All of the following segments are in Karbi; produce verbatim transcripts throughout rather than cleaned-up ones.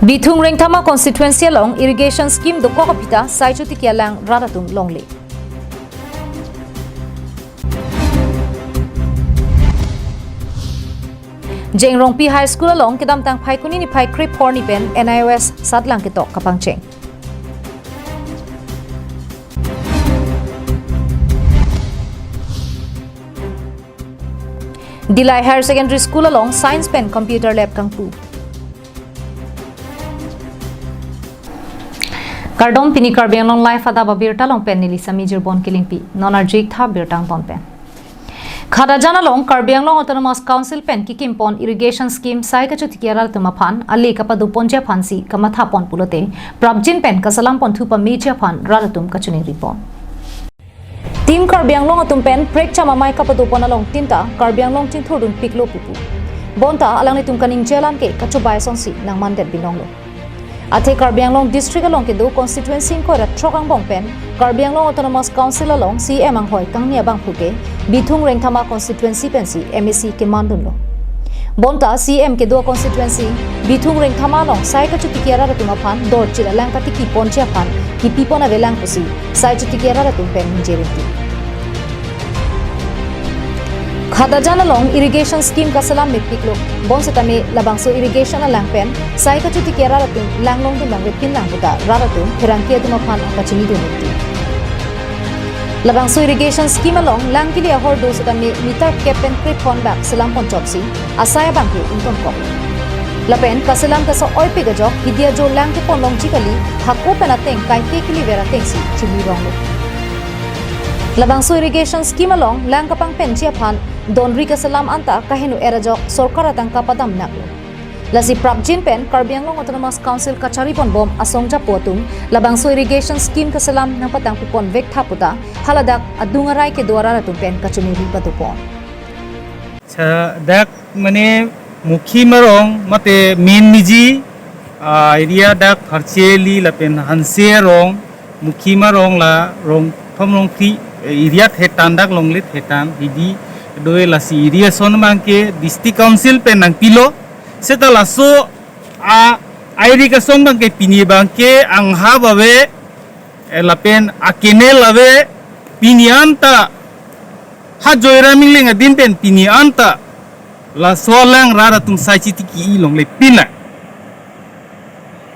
Bithung Rengthama constituency along irrigation scheme dokok aphi ta Saichotiki alang rat atum longle. Jengrongpi High School along kedamtang Phaikuni niphai krepho arni pen N I O S satlang ketok kapangcheng. Dillai Higher Secondary School along Science pen Computer Lab kangpu. Kardom, pini Karbi Anglong Live adap abirta along pen neli Sami Jirbon Kilingpi. Non arju-ik tha birta angton pen. Khatajan along Karbi Anglong Autonomous Council pen kikim pon irrigation scheme Saichotiki arat atum aphan ali kapado ponji aphansi kamatha pon pulote prapjin pen kaselam ponthu pameji aphan rat atum kachiningri pon. Team Karbi Anglong atum pen prekcham amei kapado pon along tinta Karbi Anglong chingthurdun piklo pupu. Bonta alanglitum kaningje alam ke kachobai asonsi nangmandet binong lo. Athe Karbi Anglong district along kedo constituency ingkoi ra throk angbong pen Karbi Anglong Autonomous Council along C M anghoi kangni abangphu ke Bithung Rengthama constituency pensi M A C kemandunlo. Bonta C M kedo constituency Bithung Rengthama along Saichotiki arat atum aphan dorchit alang katiki ponji aphan kipi pon avelang pusi Saichotiki arat atum pen ningje rinti. Khatajan along irrigation scheme kaselam mepiklo. Bonsetame labangso irrigation alang pen Saichotiki arat atum lang longdun abang vepin lang puta rat atum pherangke atum aphan akachinidun rinti. Labangso irrigation scheme along lang kili ahordo setame meter kep pen krepho an bak selam pon chotsi asai abang ke ingtonkok. Lapen kaselam kaso-oipik ajok hidi ajo lang kepon longji kali, hako pen ateng kaike kiliver atengsi chini ronglo. Labangso irrigation scheme along lang kapangpenji aphan donri kaselam anta kaheno er ajok sorkar atangka padam naklo. Lasi prapjin pen Karbi Anglong Autonomous Council kachari pon bom asong japo atum labangso irrigation scheme kaselam nangpatangpi pon vek tha puta haladak adung arai kedo arat atum pen kachiningri pado pon. Sa dak mane Mukhim arong mate main niji, ah, area dak Harcheli lapen Hanse arong, Mukhim arong la rong thom rong phli, eh, area thetan dak longle thetan hidi do-e, lasi irrigation abang ke District Council pen nangpilo. Seta laso a, a irrigation abang ke pini abang ke anghap ave, eh, lapen a canal ave, pini anta ha Joyram Engleng adin pen pini anta laso alang rat atum Saichotiki along le pin lang.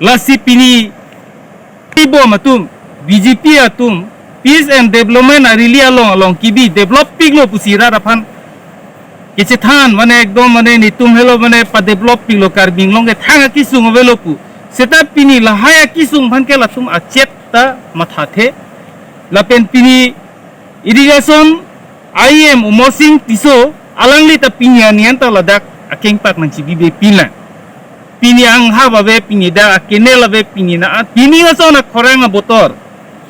Lasi pini tibom atum, B J P atum, peace and development a rally along along kibi develop piklo pusi rat aphan kechethan, mane ekdom mane netum helo mane pa develop piklo, Karbi Anglong ke thang akisung avelo pu. Seta pini lahai akisung aphan ke latum achet ta mathathe. Lapen pini irrigation I M Amar Sing Tisso alangli ta pini anian ta ladak akengpak nangchibibe pin lang. Pini anghap ave, pini dak a canal ave, pini na, pini ason a khorang abotor,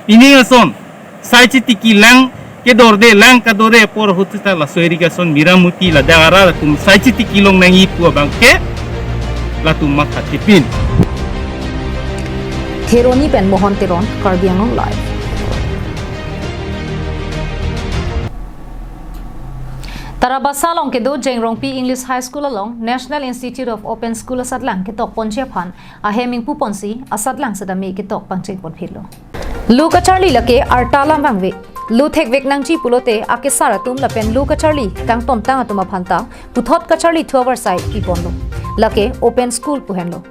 pini ason Saichotiki lang kedorde, lang kadorde apor ahut ta laso irrigation Meramati ladak arat atum Saichotiki along nangji pu abang ke latum mathathe pin. Kheroni pen Mohon Teron, Karbi Anglong Live. Tarabasa along kedo Jengrongpi English High School along National Institute of Open School asatlang ketok ponji aphan ahem ingpu ponsi asatlang setame ketok pangcheng pon phitlo. Lu kacharli lake arta alam vangve. Lu thekvek nangji pulote akesar atum lapen lu kacharli kangtontang atum aphan ta puthot kacharlithu avarsai pi ponlo. Lake open school pu henlo.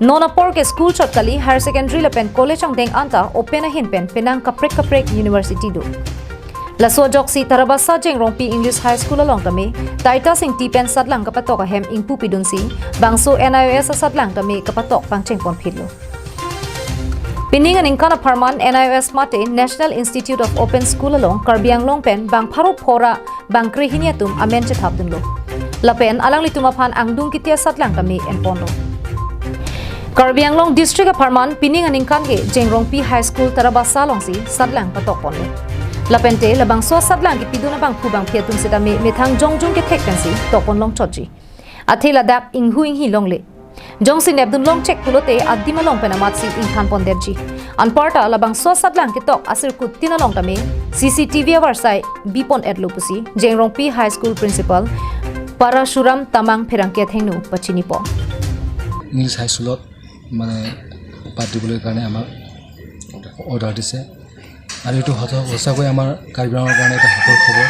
Non apor ke school chot kali, higher secondary lapen college angdeng anta open ahin pen penang kaprek kaprek university do. Laso ajoksi Tarabasa Jengrongpi English High School along tame Titus Ingti pen satlang kapatok ahem ingpu pidunsi bangso N I O S asatlang tame kapatok pangcheng pon phitlo. Pining aningkan apharman N I O S mate National Institute of Open School along Karbi Anglong pen bang pharo phora bang krehini atum amen chethapdunlo. Lapen alanglitum aphan angdung kiti asatlang tame enponlo. Karbi Anglong District apharman pining aningkan ke Jengrongpi High School Tarabasa alongsi satlang patok ponlo. Lapente labangso satlang kepidun abangphu bangphi atum setame methang jongjung kethek pensi tok pon longchotji. Athe ladak inghu inghi longle. Jongsi nepdun longchek pulote adim along pen amatsi ingthan pondetji. Anparta labangso satlang ketok asirkut tin along tame C C T V avarsai bi pon-etlo pusi Jengrongpi High School Principal Parashuram Tamang pherangke athengno pachini pon. English High School-ot মানে পাতিবলৈ কাৰণে আমাক অৰ্ডাৰ দিছে। আৰু এইটো সঁচা-, সঁচাকৈ আমাৰ কাৰ্বি আংলঙৰ কাৰণে এটা সুখৰ খবৰ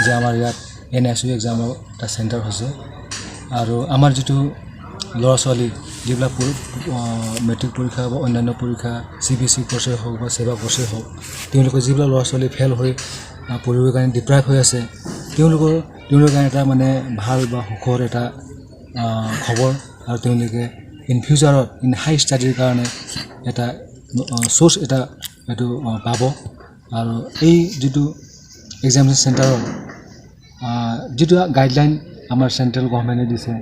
যে আমাৰ ইয়াত এন আই চি এক্সামৰ এটা চেণ্টাৰ হৈছে। আৰু আমাৰ যিটো ল'ৰা ছোৱালী যিবিলাক পৰি-, আহ, মেট্ৰিক পৰীক্ষা বা অন্যান্য পৰীক্ষা, চি বি এছ ই কৰ্চেই হওক বা ছেবা কৰ্চেই হওক, তেওঁলোকৰ যিবিলাক ল'ৰা ছোৱালী ফেইল হৈ, আহ, পঢ়িবৰ কাৰণে ডিপ্ৰাইভ হৈ আছে, তেওঁলোকৰ, তেওঁলোকৰ কাৰণে এটা মানে ভাল বা সুখৰ এটা, আহ, খবৰ। আৰু তেওঁলোকে ইন ফিউচাৰত, ইন হাই ষ্টাডিৰ কাৰণে এটা, আহ, চ'ৰ্চ এটা এইটো, আহ, পাব। আৰু এই যিটো এক্সামিনেশ্যন চেণ্টাৰৰ, আহ, যিটো গাইডলাইন আমাৰ চেণ্ট্ৰেল গভৰ্ণমেণ্টে দিছে,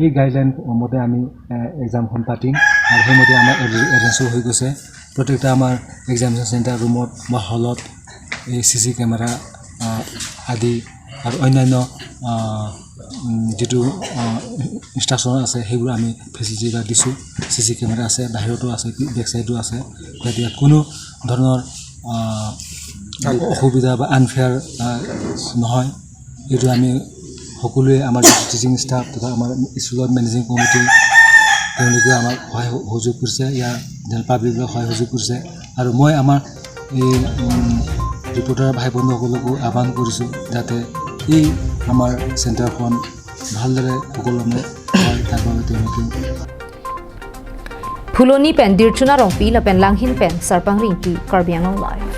এই গাইডলাইন মতে আমি, আহ, এক্সামখন পাতিম। আৰু সেইমতে আমাৰ এৰে-, এৰেঞ্জো হৈ গৈছে। প্ৰত্যেকটা আমাৰ এক্সামিনেশ্যন চেণ্টাৰ ৰুমত বা হলত এই চি চি কেমেৰা, আহ, আদি আৰু অন্যান্য, আহ, উম, যিটো, আহ, ইনষ্ট্ৰাকশ্যন আছে, সেইবোৰ আমি ফেচিলিটি এটা দিছোঁ। চি চি কেমেৰা আছে, বাহিৰতো আছে, বেক চাইডো আছে, যাতে ইয়াত কোনো ধৰণৰ, আহ, অসুবিধা বা আনফেয়াৰ, আহ, নহয়। এইটো আমি সকলোৱে, আমাৰ টিচিং ষ্টাফ তথা আমাৰ স্কুলৰ মেনেজিং কমিটি, তেওঁলোকে আমাক সহায় সহযোগ কৰিছে, ইয়াৰ জেনেৰেল পাব্লিকক সহায় সহযোগ কৰিছে। আৰু মই আমাৰ এই, উম, ৰিপৰ্টাৰ ভাই বন্ধুসকলকো আহ্বান কৰিছোঁ যাতে এই আমাৰ চেণ্টাৰখন ভালদৰে সুকলমে হয়, তাৰ বাবে তেওঁলোকে Phuloni pen Dirchuna Rongpi lapen Langhin pen Sarpang Ringti, Karbi Anglong Live.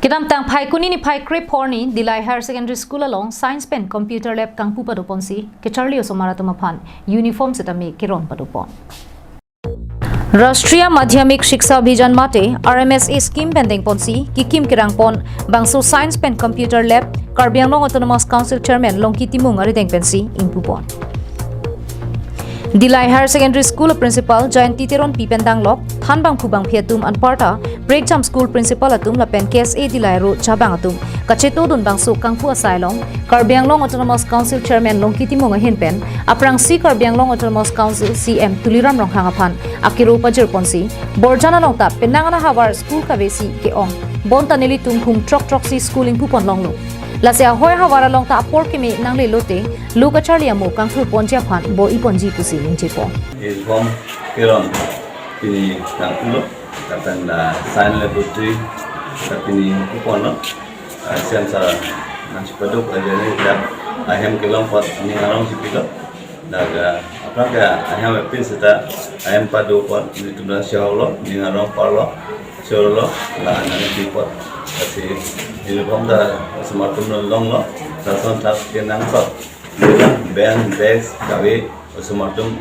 Kedamtang Phaikuni niphai krephorni Dillai Higher Secondary School along Science pen Computer Lab kangpu padoponsi kacharli osomar atum aphan uniform setame keron padopon. Rashtriya Madhyamik Shiksha Abhiyan mate R M S A scheme pen dengponsi kekim kerangpon bangso Science pen Computer Lab Karbi Anglong Autonomous Council Chairman Longki Timung arideng pensi ingpupon. Dillai Higher Secondary School Principal Jayanti Teronpi pen danglok thanbangphu bangphi atum anparta Prekjam School Principal atum lapen K S A Dillai Road chabang atum kachetodun bangso kangpu asai along Karbi Anglong Autonomous Council Chairman Longki Timung ahin pen aphrangsi Karbi Anglong Autonomous Council C M Tuliram Ronghang aphan akero pajirponsi, borjan along ta penang an ahavar school kavesi ke-ong, bonta nelitum hum throk throksi school ingpupon longlo. Lasi ahoi havar along ta apor keme nanglelote, lo kacharli amo kangthurponji aphan bor-iponji pusi ningjepo. Uniform keron pini kangpulo, lapen la science laboratory ta pini ingpuponlo. Ah, science sir nangchipaduk ajani ta ahem kelong apot ning arong chipilo. Laga aphrang ke ahem epin seta ahem pado apot nelitum ta chehoklo, ning arong parlo, chorolo, la nangpi apot. Lasi uniform ta osomar atum longlo, lason thak kenangsot. Bench, desk, kave, osomar atum,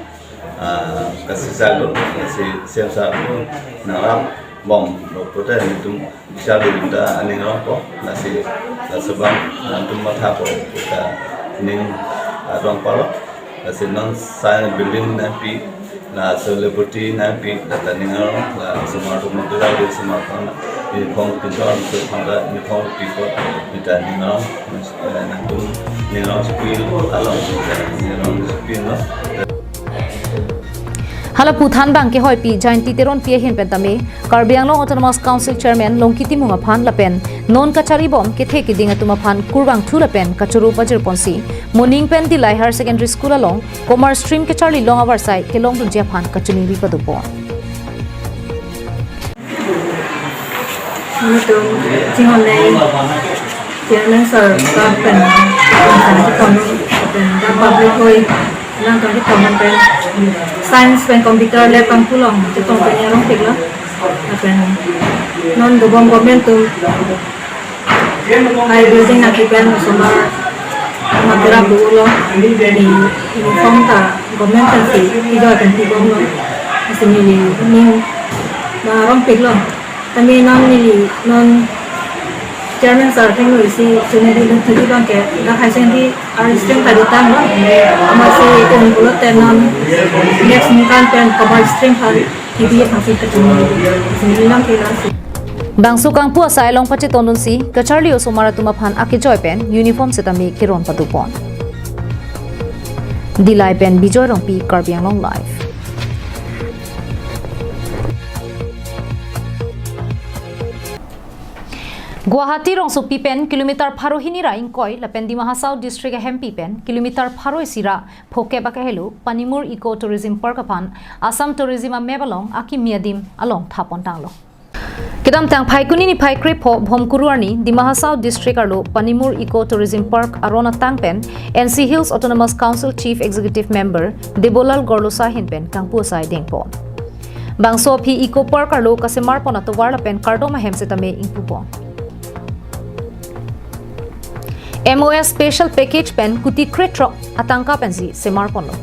ah, kasisa lo, lasi science sir atum nangrap bom, lo pote nelitum bisa lo ta aning arongpo, lasi, lasi bang, nangtum mathapo, ta ning arong parlo, lasi non science building nangpi, laso laboratory nangpi, la ta ning arong, la osomar atum motor la osomar atum uniform pinchon, so pangka uniform pi apot, ta ning arong, eh, nangtum ning arong school along, ning arong school lo. Hala pu thanbang kehoipi Jayanti Teronpi ahin pen tame Karbi Anglong Autonomous Council Chairman Longki Timung aphan lapen non kacharlibom kethe keding atum aphan kurvangthu lapen kachoro pajirponsi, moning pen Dillai Higher Secondary School along Commerce stream kacharli long avarsai kelongdunji aphan kachiningri padopon. Nelitum chinghon nei Chairman sir lapen pen public hoi nangkangketong pen Science pen Computer Lab kangpu along chetong pen arongpiklo. Lapen non dobom government atum high building nangkepi pen osomar nangkerap dolo, neli uniform ta government pensi kejoi pen pibomlo. Lasi neli ning arongpiklo. Tame non neli non Chairman sir athengno isi chuningri lun thudi abangke dak high secondary arts stream ta dotanglo. Amatsi un pulote non next ningkan pen commerce stream aphan kebi aphansi kachiningri. Lasi neli nangkela si. Bangso kangpu asai along pachetongdunsi kacharli osomar atum aphan akejoi pen uniform setame keron padopon. Dillai pen Bijoy Rongpi, Karbi Anglong Live. Guwahati rongsopi pen kilometer pharo hini ra ingkoi lapen Dima Hasao district ahempi pen kilometer pharo isi ra phokep akehelo Panimur Eco Tourism Park aphan Assam Tourism a-map along akimi adim along thapontanglo. Kedamtang Phaikuni niphai krepho Bhomkuru arni Dima Hasao district arlo Panimur Eco Tourism Park aron atang pen N C Hills Autonomous Council Chief Executive Member Debolal Gorlosa ahin pen kangpu asai dengpon. Bangso aphi Eco Park arlo kasemar pon atovar lapen kardom ahem setame ingpu pon. M O S special package pen kuti krethrok atangka pensi semar ponlo.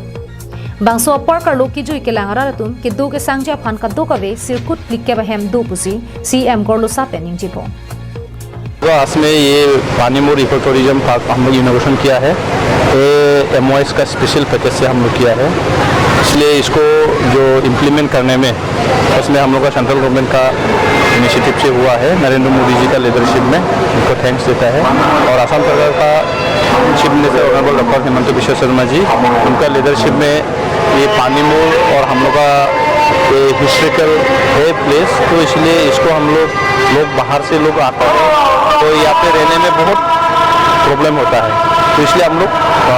Bangso a-park arlo kejui kelang arat atum kedo kesangji aphan kadokave sirkut phlikep ahem do pusi C M Gorlosa pen ningje pon. तो आज में ये पानीमूर eco tourism park हम लोग इनोग्रेशन किया है। ये एमओएस का स्पेशल पैकेज से हम लोग किया है, इसलिए इसको जो इम्प्लीमेंट करने में, उसमें हम लोग का सेंट्रल गवर्नमेंट का इनिशिएटिव से हुआ है, नरेंद्र मोदी जी का लीडरशिप में। उनको थैंक्स देता है। और असम सरकार का chief minister honourable doctor Himanta Biswa Sarma ji, उनका लीडरशिप में ये पानीमूर और हम लोग का ये हिस्टोरिकल है प्लेस, तो इसलिए इसको हम लोग, लोग बाहर से लोग आते हैं, तो यहाँ पे रहने में बहुत प्रॉब्लम होता है, तो इसलिए हम लोग, अ,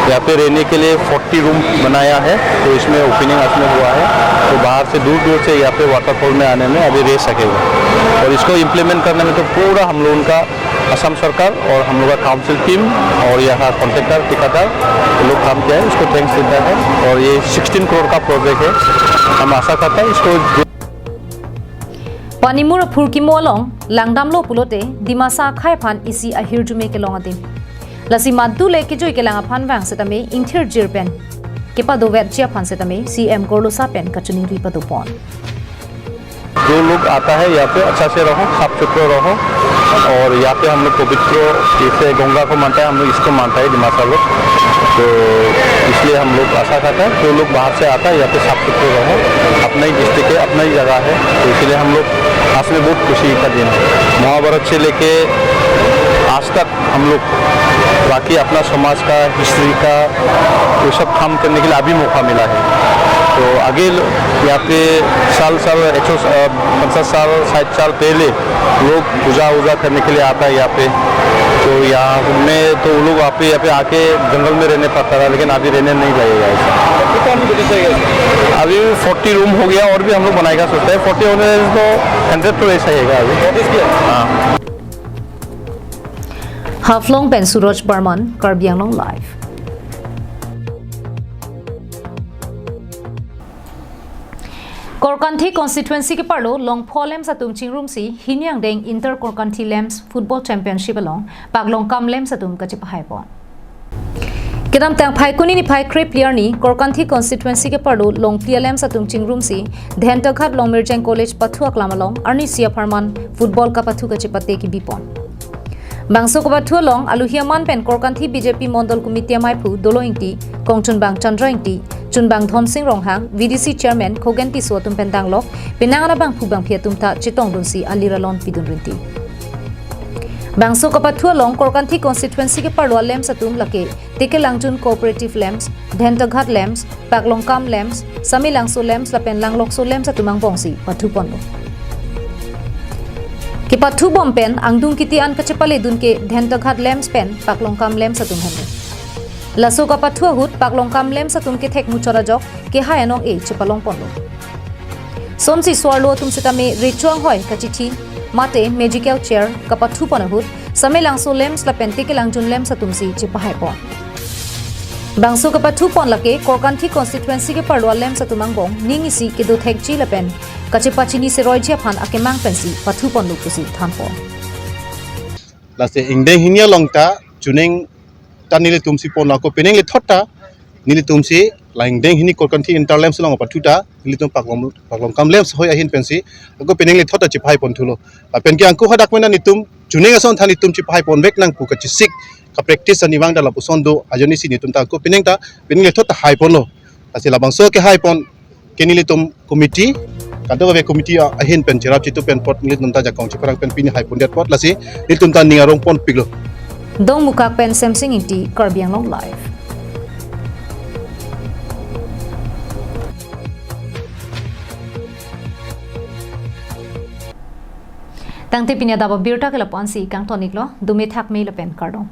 यहाँ पे रहने के लिए फोर्टी रूम बनाया है, तो इसमें ओपनिंग आज में हुआ है, तो बाहर से दूर दूर से यहाँ पे वाटरफॉल में आने में अभी रह सकेगा। और इसको इम्प्लीमेंट करने में तो पूरा हम लोगों का असम सरकार और हम लोग का काउंसिल टीम और यहाँ कॉन्ट्रैक्टर, ठेकेदार लोग काम किया है, उसको थैंक्स देता है। और ये सिक्सटीन करोड़ का प्रोजेक्ट है, हम आशा करता है इसको जो Panimur aphurkimo along langdamlo pulote Dimasa akhei aphan isi ahirjume kelong adim. Lasi madu le kejui kelang aphan vang setame ingthirjir pen kepadovetji aphan setame C M Gorlosa pen kachiningri padopon. जो लोग आता है यहाँ पे, अच्छा से रहो, साफ सुथरा रहो। और यहाँ पे हम लोग पवित्र तीर्थ गंगा को मानता है, हम लोग इसको मानता है दिमासा लोग। तो इसलिए हम लोग आशा करता है, जो लोग बाहर से आता है यहाँ पे, साफ सुथरा रहो, अपना ही डिस्ट्रिक्ट है, अपना ही जगह है, तो इसलिए हम लोग आज में बहुत खुशी का दिन है। महाभारत से लेके आज तक हम लोग बाकी अपना समाज का, हिस्ट्री का, वो सब काम करने के लिए अभी मौका मिला है। तो आगे ल-, यहाँ पे साल साल, एक सौ, अ, पचास साल, साठ साल पहले लोग पूजा वूजा करने के लिए आता है यहाँ पे। तो यहाँ में तो वो लोग वहाँ पे, यहाँ पे आके जंगल में रहने पड़ता था, लेकिन अभी रहने नहीं लगेगा ऐसा। अभी फोर्टी रूम हो गया और भी हम लोग बनाएगा सोचता है। फोर्टी होने तो हंड्रेड तो ऐसा ही है अभी। हाँ। Haflong pen Suraj Barman, Karbi Anglong Live. Korkanthi constituency keparlo longpho alems atum chingrumsi hini angdeng Inter Korkanthi Alems Football Championship along paklongkam alems atum kachepahaipon. Kedamtang Phaikuni niphai krephli arni Korkanthi constituency keparlo longphli alems atum chingrumsi Dhentaghat Longmirjeng College pathu aklam along arnisi apharman football kapathu kachepate kibipon. Bangso kapathu along aluhi aman pen Korkanthi B J P Mondol Committee amaiphu Dolo Ingti, kongchunbang Chandra Ingti, chunbang Dhonsing Ronghang, V D C Chairman Khogen Tisso atum pen danglok penang an abangphu bangphi atum ta chetongdunsi alir alon pidun rinti. Bangso kapathu along Korkanthi constituency keparlo alems atum lake Tekelangjun Cooperative Alems, Dhentaghat Alems, Paklongkam Alems, Samelangso Alems lapen Langlokso Alems atum angbongsi pathuponlo. Kepathubom pen angdung kiti an kachepaledun ke Dhentaghat Alems pen Paklongkam Alems atum henlo. Laso kapathu ahut Paklongkam Alems atum kethek muchot ajok kehai anong-e chepalongponlo. Sonsi so-arlo atum setame recho anghoi kachithi mate magical chair kapathupon ahut Samelangso Alems lapen Tekelangjun Alems atumsi chepahaipon. Bangso kapathupon lake Korkanthi constituency keparlo alems atum angbong ning isi kedo thekji lapen kachepachini seroiji aphan akemang pensi pathuponlo pusi thanpon. Lasi ingdeng hini along ta chuning ta nelitum si ponlo, ako penang lethot ta nelitum si la ingdeng hini Korkanthi Inter Alems along apathu ta nelitum Paklong, Paklongkam Alems hoi ahin pensi ako penang lethot ta chepahaiponthulo. Lapen ke angko hadak mena nelitum chuning ason than nelitum chepahaiponvek nangpu kachesik kapractice ani vang ta lapuson do ajoine si nelitum ta ako penang ta penang lethot ta haiponlo. Lasi labangso kehaipon ke nelitum committee, kadokave committee ahin pen cherap chitu pen apot nelitum ta jakong chepharang pen pini haipondet apot lasi nelitum ta ning arongponpiklo. Dongmukak pen Semsing Ingti, Karbi Anglong Live. Tangte pini adap abirta ke lapu-ansi kangton-iklo, dome thakme lapen kardom.